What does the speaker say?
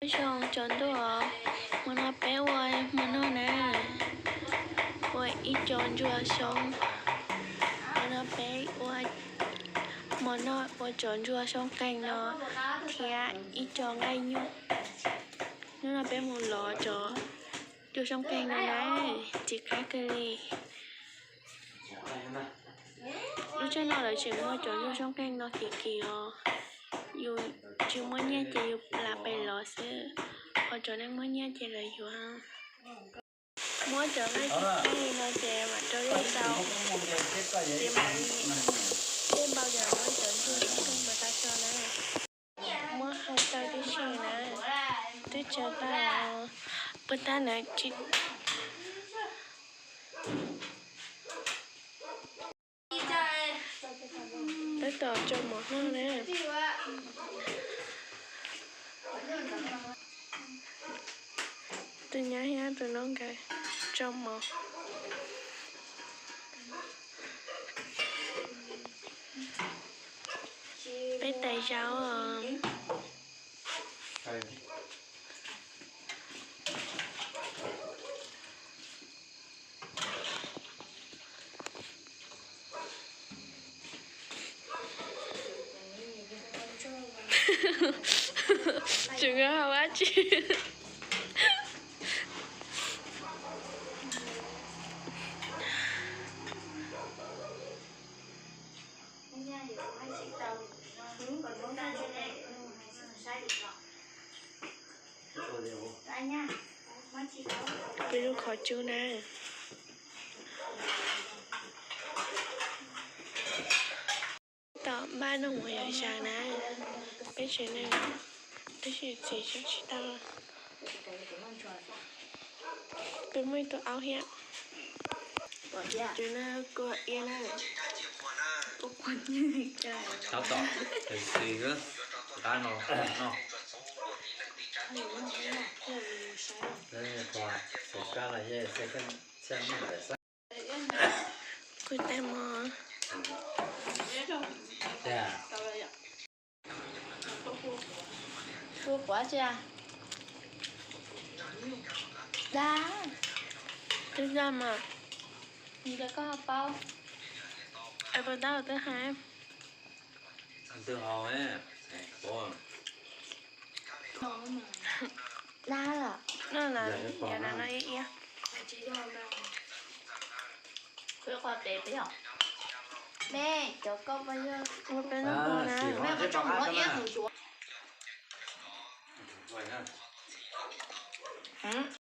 Nyob zoo tsaus ntuj os, hmo no peb ua hmo noj na, ua ib co ntsuag xyoob. Hmo no peb ua hmo noj ua cov ntsuag xyoob qeeg no thiab ib co nqaij nyuj. Hnub no peb mus lov cov ntsuag xyoob qeeg no na, tsis qab kawg li. Lub tsheb no lawv tseem muaj cov ntsuag xyoob qeeg no kim kim os. Yus tsis muaj nyiaj ces yus lam pes lov xwb, ho cov neeg muaj nyiaj ces lawv yuav. Muab cov nqaij tib qeej no ces mam rau dej rau, ces mam li dej npau ces muab cov ntsuag xyoob qeeg no tso na. Muab hau taw tib si na, twb tsaws tau, puas tag na tsis. Tab tom tso mov noj na. Tus nyab thiab tus noob nkawd tso mov. Peb tais zaub. Tseem hau dab tsi? Peb lub qhov cub na. Tom npaj noj mov yom, zaum na, peb tsev neeg, tab sis txiv tseem tsis tau. Peb muaj ib tug aub thiab. Ces no kua iab na. Tab tom, qab no, no. Kuv tais mov. Kuv quav tsi a? Dag. Twb dag mas. Koj paub. Es puas tab twb hais. Dag lawm. No na, no iab iab. Me, cov koj pab yog ua peb noj na.